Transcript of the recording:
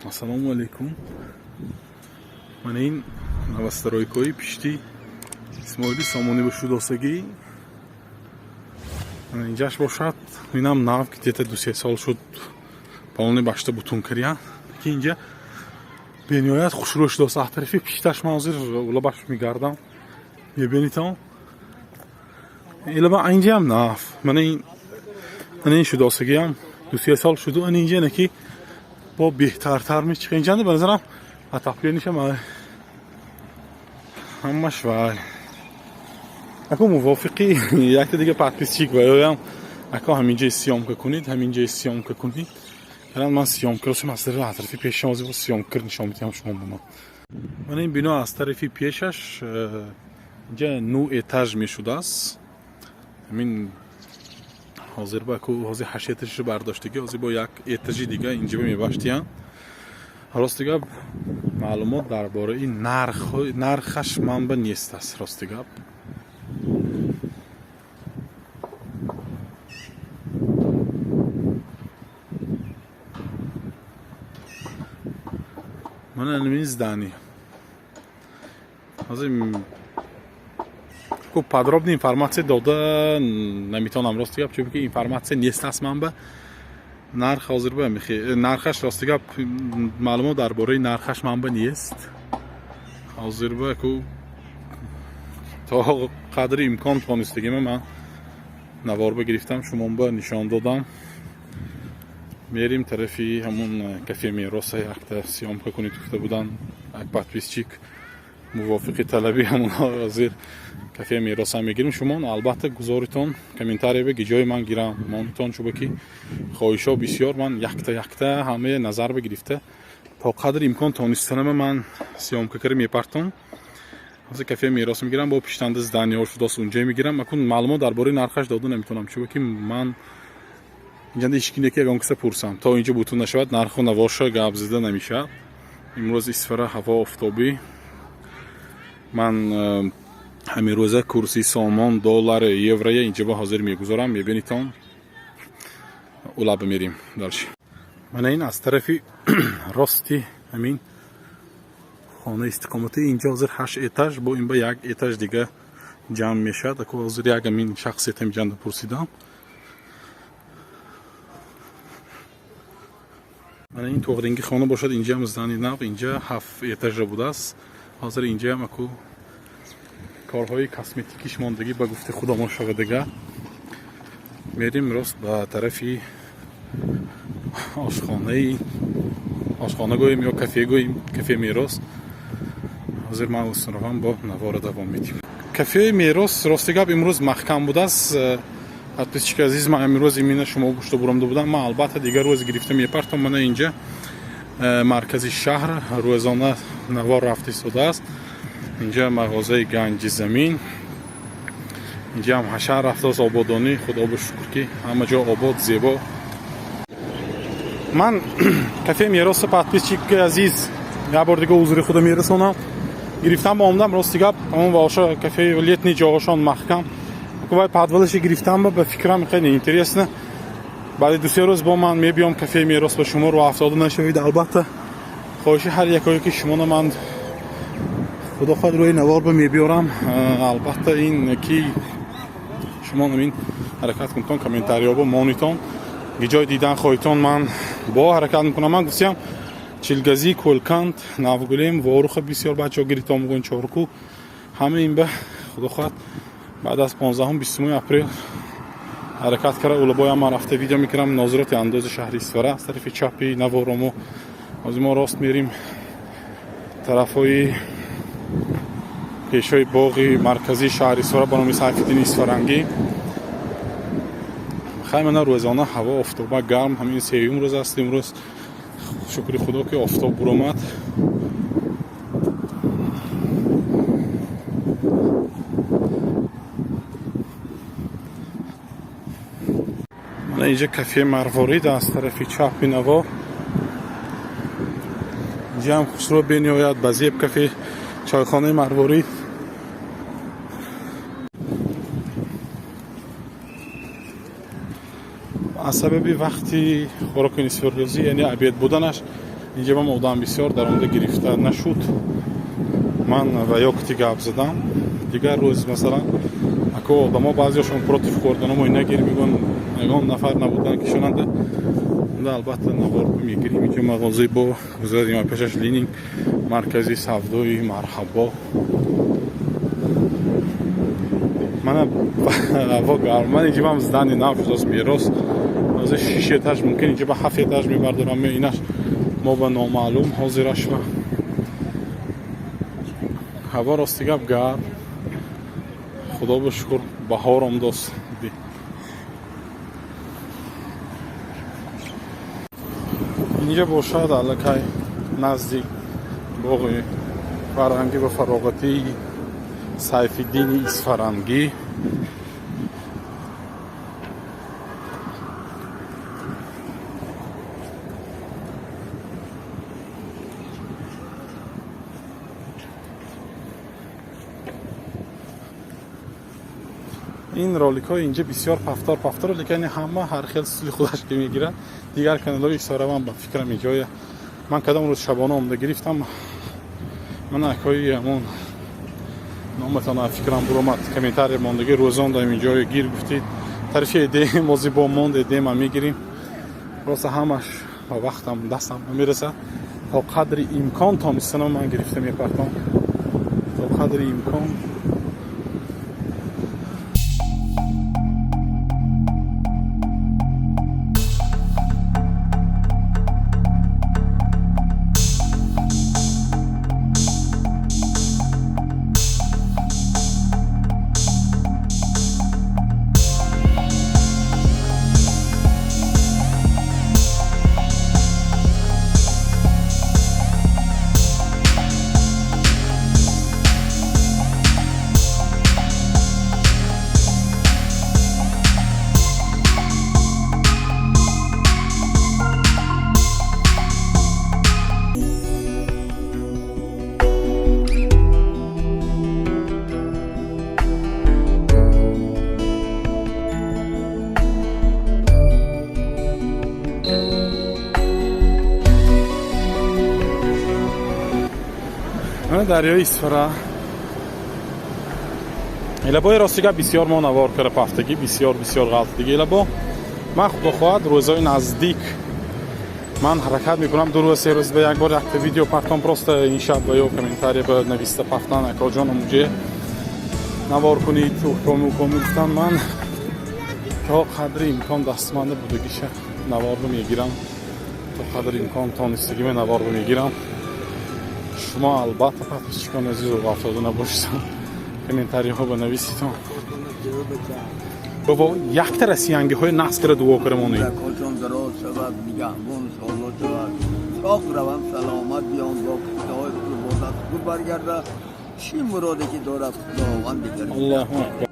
Ассалому алайкум. Мана ин новостройкаҳои пишти Исмоили Сомонӣ ба шудосагӣ. Мана инҷаш бошад, инам нав, где-то 2-3 сол шуд, полный башта бутун кардиян. Ки инҷа бениҳоят хушрӯ шудааст. Аз тарафи пишташ ман ҳозир улабаш мегардам. Мебинитон? Илаба инҷаам нав. Мана ин шудосагиам 2-3 сол шуду, ана инҷа наки бо беҳтартар мечиха. Инҷанда ба назарам отоплениеша ҳамаш вай. Ако мувофиқи якта дига подписчик ва ёям, ако ҳаминҷа съёмка кунед, ҳаминҷа съёмка кунед. Калан ман съёмка росим аз тарафи пешам ҳозир съёмка нишон медиҳам шумо ба ман. Мана ин бино аз тарафи пешаш инҷа ну этаж мешудааст. Ҳамин ҳозир ба ку ҳозир ҳашт этажшо бардоштагӣ, ҳозир бо як этажи дига инҷа мебаштиян. Рости гап, маълумот дар бораи нархаш манба нест аст, рости гап. Мана ин здание. Ҳозир ку подробный информация дода наметавонам, рости гап, чунки информация нест аст манба. Нарх ҳозир ба нархаш, рости гап, маълумот дар бораи нархаш манба нест. Ҳозир ба ку то қадри имкон тонистагима ман наворба гирифтам, шумонба нишон додам. Мерим тарафи ҳамун кафе Мероса, якта съёмка кунед гуфта будан як подписчик. Мувофиқи талаби ҳамун ҳозир кафе Мероса мегирем. Шумо албатта гузоритон комментария ба ҷои ман гирам монитон, чуба ки хоҳишҳо бисёр, ман якта якта ҳамаи назар бигирифта то қадри имкон тонистанама ман съёмка кара мепартом. Ҳозир кафе Мерос мегирам, бо пиштанда зданиҳо шудааст, унҷо мегирам. Акун маълумот дар бораи нархаш дода наметавонам, чуба ки ман инҷанда ҳеч ки ягон каса пурсам, то инҷо бутун нашавад, нарху навоша гап зида намешавад. Имрӯз Исфара ҳаво офтобӣ. Ман ҳамин рӯза курси сомон, доллар, евроя инҷа ба ҳозир мегузорам, мебинитон. Улаба мерим дальше. Мана ин аз тарафи рости ҳамин хонаи истиқоматӣ. Инҷо ҳозир ҳашт этаж, бо ин ба як этаж дига ҷамъ мешавад. Аку ҳозир як ҳамин шахсият ҳамиҷанда пурсидам. Мана ин тоғринги хона бошад, инҷаам здание нав, инҷа ҳафт этажа будааст. Ҳозир инҷаам аку корҳои косметикиш мондагӣ, ба гуфти худомон шавадага. Мерим рост ба тарафи ошхонаи, ошхона гӯем ё кафе гӯем, кафе Мерос. Ҳозир ман устунравам бо навора давом медиҳем. Кафеи Мерос, рости гап, имрӯз маҳкам будааст. Подписчики азиз, ман имрӯз имина шумо гушта бурамда будам, ман албатта дигар рӯз гирифта мепартам. Мана инҷа маркази шаҳр рӯзона навор рафта истодааст. Инҷа мағозаи Ганҷи Замин, инҷаам ҳашар рафтааст, ободонӣ, худо ба шукр, ки ҳама ҷо обод, зебо. Ман кафе Мероса, подписчики азиз, як бор дига узри худо мерасонам, гирифтам, омадам. Рости гап, ҳамон воша кафе летний ҷоҳошон маҳкам, вай подвалаши гирифтам, ба фикрам хеле интересно. Баъди 2-3 рӯз бо ман мебиём кафеи Мерос ба шумо рӯ афтода нашавед. Албатта, хоҳиши ҳар якое ки шумоно ман, худо хоҳад, рӯи навор ба мебиёрам. Албатта, ин ки шумо ин ҳаракат кунтон, комментариёбо монитон, ҷой дидан хоҳитон, ман бо ҳаракат мекунам. Ман гуфтиам, Чилгазӣ, Кӯлканд, Навгулем, Воруха бисёр бачаҳо гиритон мегӯянд, Чорку, ҳама ин ба худо хоҳад баъд аз 15-20 апрел ҳаракат карда, улабоям ман рафта видео мекунам. Нозироти андози шаҳри Исфара аз тарафи чапи наворомо. Ҳозир мо рост мерим тарафҳои пешои боғи марказии шаҳри Исфара ба номи Сайфиддини Исфарангӣ. Хай, мана рӯзона ҳаво офтоба, гарм. Ҳамин сеюм рӯз аст имрӯз, шукри худо, ки офтоб буромад. Мана инҷа кафе Марворид аз тарафи чапи наво. Инҷаам хушрӯ, бениҳоят ба зеб кафе чойхонаи Марворид. Аз сабаби вақти хӯроки нисфирӯзӣ, яъне обед буданаш, Инҷа ман одам бисёр дар омада гирифта нашуд. Ман ва ё кити гап задам. Дигар рӯз, масалан, ако одамо баъзеашон против хӯрданамо нагир мегӯянд, ягон нафар набудан кишонанда. Унда албатта навор мегирем. Инҷа мағозаи бо гузарем, пешаш Ленин, маркази савдои Марҳабо. Мана ҳаво гарм. Ман инҷа ман здание нав шудааст, Мерос. Ҳозир шиш этаж, мумкин инҷа ба ҳафт этаж мебардорам, инаш мо ба номаълум ҳозираш. Ва ҳаво, рости гап, гарм. Худо ба шукр, баҳор омдост. Инҷа бошад аллакай наздик боғи фарҳангӣ ва фароғатии Сайфиддини Исфарангӣ. Ин роликҳои инҷа бисёр пафтор пафтор, лекин ҳама ҳар хел стили худаш ки мегирад. Дигар каналҳои исоравам ба фикрам иҷоя. Ман кадом рӯз шабона омада гирифтам. Ман акои ҳамон номатон фикрам буромад, комментария мондагӣ, рӯзон даем инҷоя гир гуфтид, тарафи эдем ози бо монд, эдема мегирим. Просто ҳамаш ба вақтам дастам намерасад. То қадри имкон тонистанам ман гирифта мепартом, то қадри имкон. Мана дарёи Исфара. Элабои, рости гап, бисёр мо навор кара пафтагӣ, бисёр бисёр ғалтдиги элабо. Ман, худо хоҳад, рӯзҳои наздик ман ҳаракат мекунам 2 рӯз, 3 рӯз ба як бор якта видео партом. Просто ин шаб ба ё комментария ба нависта пафтан, акоҷон, амуҷе навор кунед, укоми укоми гуфтан. Ман то қадри имкон дастманда будагиша наворро мегирам, то қадри имкон тонистагима наворро мегирам. Шумо албатта, подписчикони азизу, ғафтода набошед, комментариҳо ба нависитон. Бобо, якта россиянгиҳои нақс кара дуо кара монед. Акоҷон дароз шавад, нигаҳбон соло шавад, соқ равам, саломат биён, бо қиссаҳои хуб, бо дастгур баргарда. Чӣ муроде ки дорад, Худованд дигар. Аллоҳу акбар.